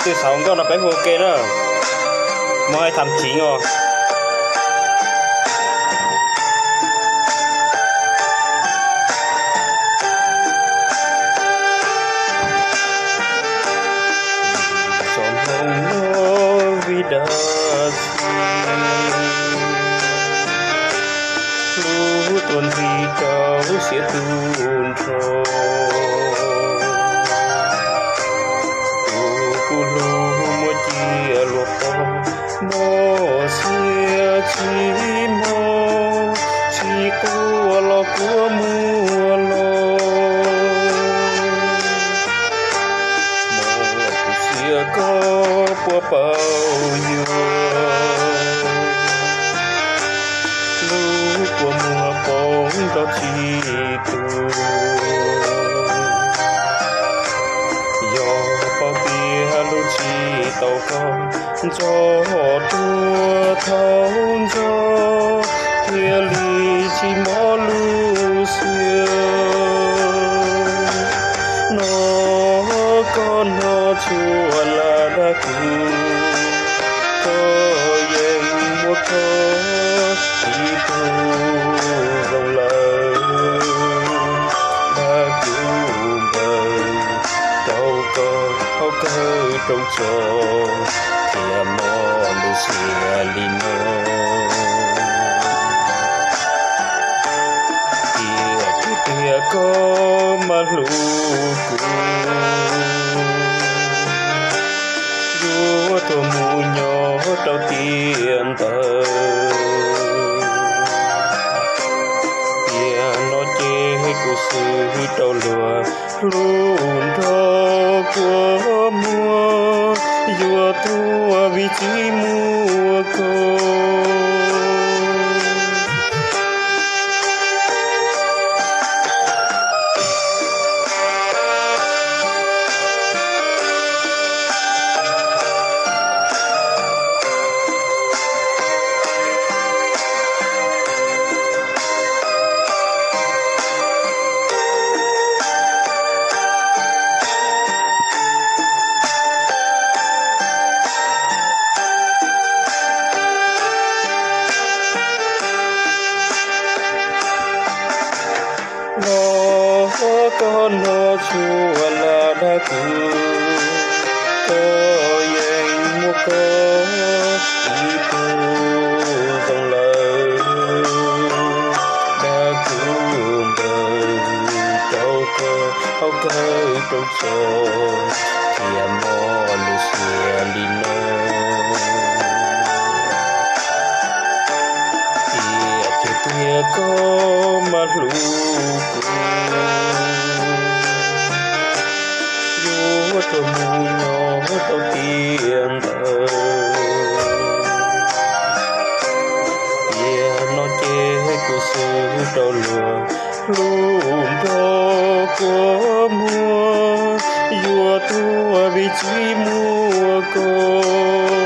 Twb xav nkauj no peb hu ua ke na. Muaj hais tham txiv os. Txoj hmoo no vim dab tsi hlub tuaj nti rau siab tu nrho. Tus kuv hlub muab cia luag poob, mob siab tsis mob, tsis quaj los kuv muab los. Mob kuv siab koj puas paub yuav, hlub kua muag poob nrog tsis tu. Yog paub tias hlub tsis tau koj, ntxog tuag thaum ntxov, thiaj li tsis mob lub siab. Hnov koj hnov tshua lam dag kuv, koj yeej muab koj ib tug zoo lawm. Dag kuv npawg, rau koj hauv kawg rooj tso, thiaj mob lub siab li no. Tiam sis tiag koj mas hlub kuv, yuav tuag mus nyob rau tiam ntawd. Tiam no ces kuv xwb rau luag, hlub nrog kua muag, yuav tuag vim tsis muaj koj. Hnov koj hnov tshua lam dag kuv, koj yeej muab koj ib tug zoo lawm. Dag kuv npawg, rau koj hauv kawg rooj tso, thiaj mob lub siab li no. Tiam sis tiag koj mas hlub kuv, yuav tuag mus nyob rau tiam ntawd. Tiam no ces kuv xwb rau luag, hlub nrog kua muag, yuav tuag vim tsis muaj koj.